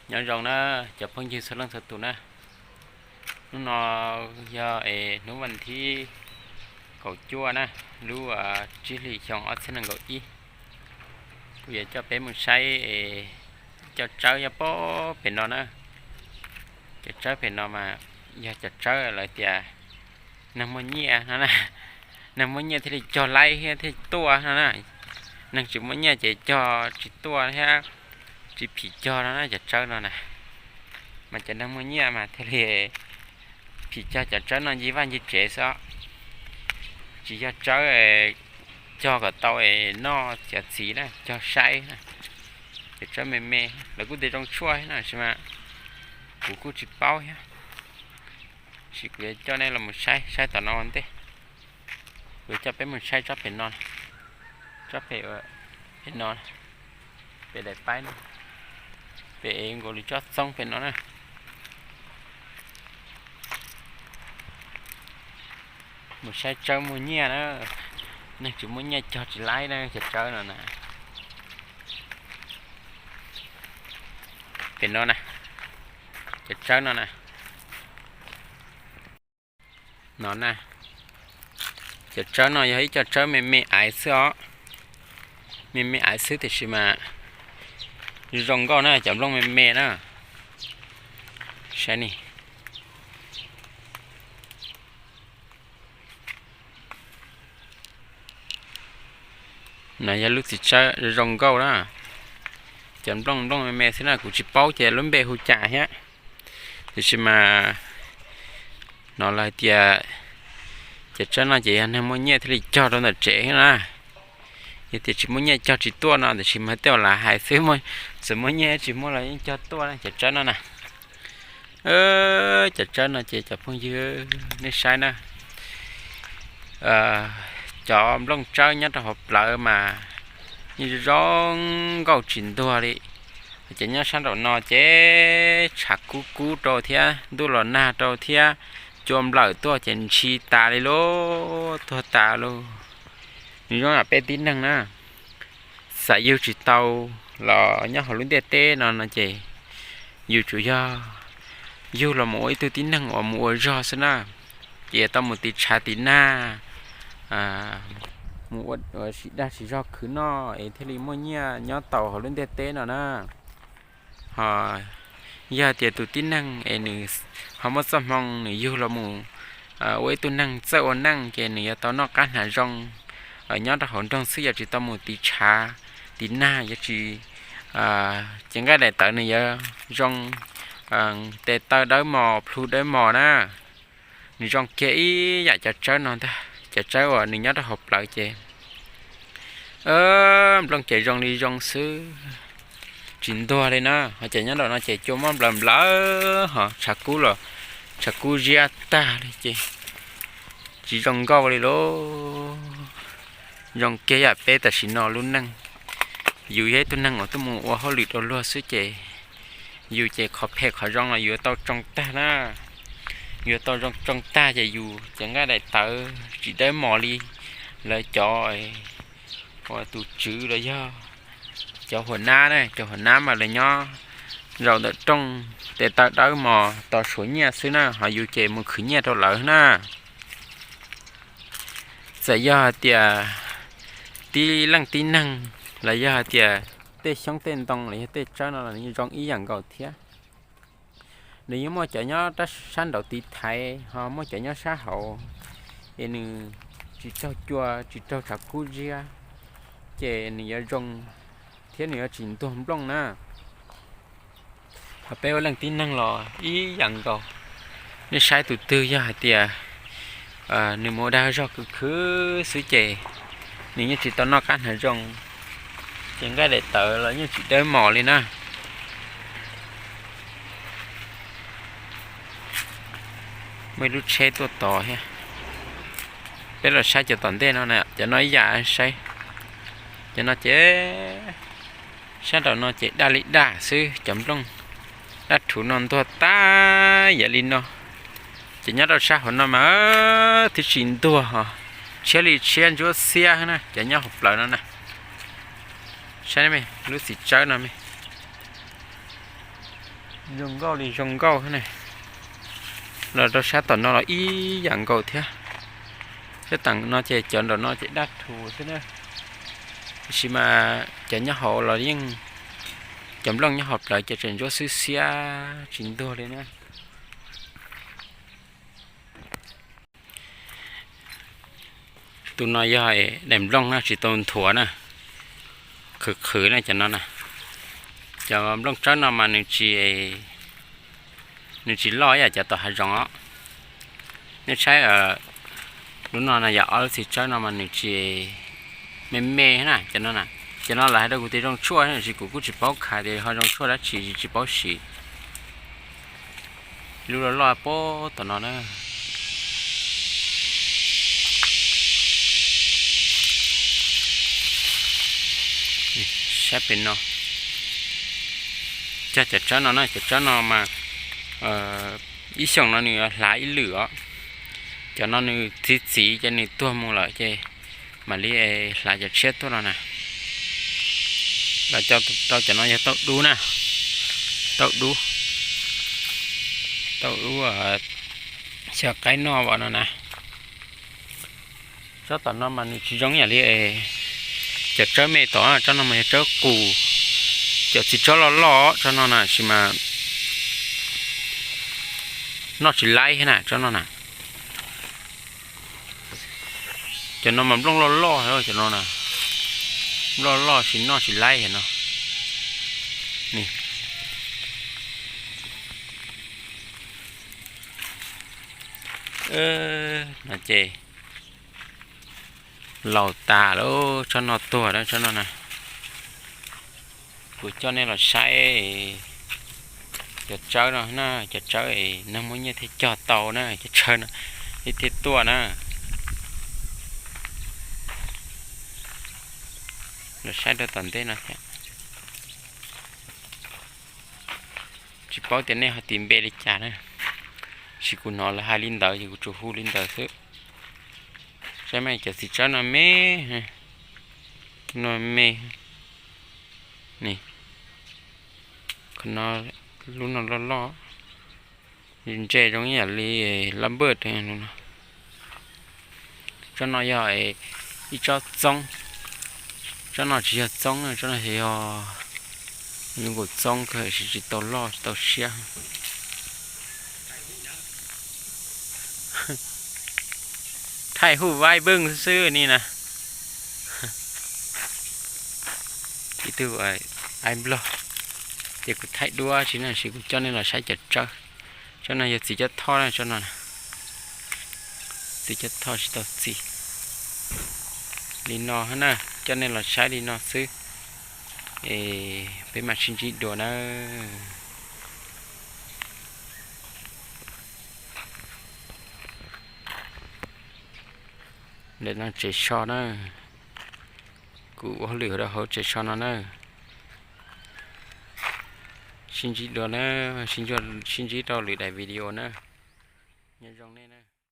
Nyob zoo na cov phooj ywg txhua leej txhua tus na. Hnub no yog es hnub vas thib kaum cuaj na, lub tsib hlis xyoo ob txhiab nees nkaum ib. Kuv yuav coj peb mus saib es cov tsawb nyob pem no na. Cov tsawb pem no mas yog cov tsawb lawv tias neeg muaj nyiaj no na, neeg muaj nyiaj thiaj li cog laib thiab thiaj tuaj no na. Neeg tsis muaj nyiaj ces cog tsis tuaj thiab tsis phim cog no na cov tsawb no na. Mas cov neeg muaj nyiaj mas thiaj li phim cog cov tsawb no ncig vaj ncig tsev xwb. Tsis yog tsawb cog kom tau es noj cov txiv na, cog saib na. Cov tsawb me me lawv kuj tias zoo tshuaj na, tab sis mas kuv kuj tsis paub thiab. Tab sis kuv yuav coj nej los saib, saib tom no ua ntej. Kuv yuav coj peb mus saib tsob pem no, tsob pem no, pem daim paib no, pem ev nkaus li tsob txoob pem no na. Mus saib tsawb muaj nyiaj na, neeg tsis muaj nyiaj cog tsis laib na cov tsawb no na. Pem no na, cov tsawb no na. No na, cov tsawb no yog ib co tsawb me me aiv xwb os. Me me aiv xwb tiam sis mas zoo nkauj na, cov nplooj me me na. Saib ni. No yog lub txiv tsawb zoo nkauj na. Cov nplooj nplooj me me xwb na, kuv tsis paub ces lub npe hu cas thiab. Tiam sis mas no lawv hais tias cov tsawb no ces yog neeg muaj nyiaj thiaj li cog rau ntawm tsev na. Yog tias tsis muaj nyiaj cog tsis tuaj no, tiam sis mas tej uas lawv hais xwb, txawm muaj nyiaj tsis muaj los yeej cog tuaj na cov tsawb no na. Cov tsawb no ces cov phooj ywg nej saib na, cov nplooj tsawb nyob rau hauv plawv mas yeej zoo nkauj tsis ntuag li. Ces nyob sab nraum no ces tshav kub kub rau thiab ntuj los nag rau thiab, cua nplawm tuaj ces ntshis tas li lauj, tuag tas lauj. Nws zoo yam peb tib neeg na, txawm yug tsis tau los nyob hauv lub ntiaj teb no no ces yus tsuas yog yug los mus ua ib tug tib neeg uas mus ua zog xwb na. Ces yuav tau mus tiv tshav tiv nag, mus ua sim dag sim zog khwv noj es thiaj li muaj nyiaj nyob tau hauv lub ntiaj teb no na. Ho yog tias tus tib neeg es nws ho muaj txoj hmoo nws yug los mus ua ib tug neeg txawj ua neej ces nws yuav tau noj qab hnav zoo nyob rau hauv nroog xwb, yuav tsis tau mus tiv tshav tiv nag, yuav tsis, ces nqaij daim tawv nws yuav zoo, tes taw dawb mos plhu dawb mos na. Nws zoo kiag ib yam cov tsawb no ntag, cov tsawb uas nws nyob rau hauv plawv ces nplooj ces zoo li zoo xwb, tsis ntuag li na. Ho ces nyob nraum no ces cua muab nplawm nplawm ho tshav kub los tshav kub ziab tag li ces tsis zoo nkauj li lauj. Zoo kiag yam peb tam sim no lub neej, yus yog ib tug neeg uas tuaj mus ua hauj lwm rau luag xwb ces yus ces qhov phem qhov zoo los yuav tau tsoo tag na. Yuav tau zoo tsoo tag ces yus ces nqaij daim tawv tsis dawb mos li lawv cov uas tus tswv los yog cov huam nab na, cov huam nab mas lawv nyob zaum ntawm rooj tes taw dawb mos tos suav nyiaj xwb na, ho yus ces mus khwv nyiaj rau lawv na. Txawm yog hais tias tib leej tib neeg los yog hais tias tej xyoob tej ntoo los yog tej tsawb no los zoo ib yam nkaus thiab. Nws yeej muaj cov nyob sab nraud tiv thaiv ho muaj cov nyob sab hauv, es nws tsis raug cua tsis raug tshav kub ziab, ces nws yuav zoo thiab nws yuav tsis ntuag nplooj na. Ho peb ua leej tib neeg los ib yam nkaus, nej saib tus twg yog hais tias nws mus ua dag zog khwv khwv xwb ces nws yeej tsis tau noj qab hnav zoo, ces nqaij daim tawv los yeej tsis dawb mos li na. Muaj ib lub tsheb tuaj tod thiab. Peb los saib cov tom ntej no na, cov no ib yam saib. Cov no ces sab nraum no ces daj li daj xwb, cov nplooj dab rhuv no ntuag tag yam li no. Ces nyob rau sab hauv no mas twb tsis ntuag ho, tshiab li tshiab ntsuab xiab na, cov nyob hauv plawv no na. Saib me, lub txiv tsawb no me. Zoo nkauj li zoo nkauj ne. Los rau sab tom no los ib yam nkaus thiab. Sab tom no ces cov nraum no ces dab rhuv xwb na. Tiam sis mas cov nyob hauv los yeej, cov nplooj nyob hauv plawv ces tseem ntsuab xwb xiab tsis ntuag li na. Tus no yog daim nplooj na, tsis tau nthuav na, qhwv qhwv na cov no na. Cov nplooj tsawb no mas nws tsis, nws tsis loj ib yam cov tom hav zoov os. Nej saib lub no na, yog ob lub txiv tsawb no mas nws tsis me me na cov no na. Cov no lawv hais rau kuv tias zoo tshuaj, tiam sis kuv kuj tsis paub khav tias ho zoo tshuaj dab tsi, tsis paub siv. Lub loj loj puag tom no na. Saib pem no, cog cov tsawb no na, cov tsawb no mas ib xyoos no nws hlav ib lwm os. Cov no nws txiv txiv ces nws tuag mus lawm ces mam li hlav cov tshiab tuaj no na. Los rau cov no yog tauj dub na, tauj dub, tauj dub xyaw qaib noj no na. Tsob tom no mas nws tsis zoo ib yam li cov tsawb me tom, tsob no mas yog tsawb qus, cov txiv tsob loj loj tsob no na, tiam sis mas noj tsis laib thiab na tsob no na. Cov no mas nplooj loj loj cov no na, nplooj loj tsis noj tsis laib no. No ces laus tas lawm, tsob no tuag lawm tsob no na. Kuv coj nej los saib cov tsawb no na, cov tsawb neeg muaj nyiaj thiaj cog tau na, cov tsawb no thiaj tuaj na. Los saib rau tom ntej no thiab. Tsis paub tias nej ho tis npe li cas na, tiam sis kuv hnov lawv hais li ntawd ces kuv tsuas hu li ntawd xwb. Saib mas cov txiv tsawb no me, no me, qhov no, lub no loj loj, ntse zoo ib yam li lab npawj no. Tsob no yog ib tsob txoob, tsob no tsis yog txoob, tsob no yog zoo nkaus txoob kawg tiam sis tsis tau loj tsis tau siab. Thaij huj vaib npwj xwb ni na. Ib tug aib nplog, ces kuv thaij duab tsis na, tiam sis kuv coj nej los saib cov tsawb. Tsob no yog txiv cob thoj na, tsob no, txiv cob thoj tsis tau txi. Li no na, coj nej los saib li no xwb, es peb mam sib ntsib dua na. Ntawm no tsev so na, kuv ua hauj lwm rau hauv tsev so no na. Sib ntsib dua na, sib ntsib rau lwm daim video na. Nyob zoo nej na.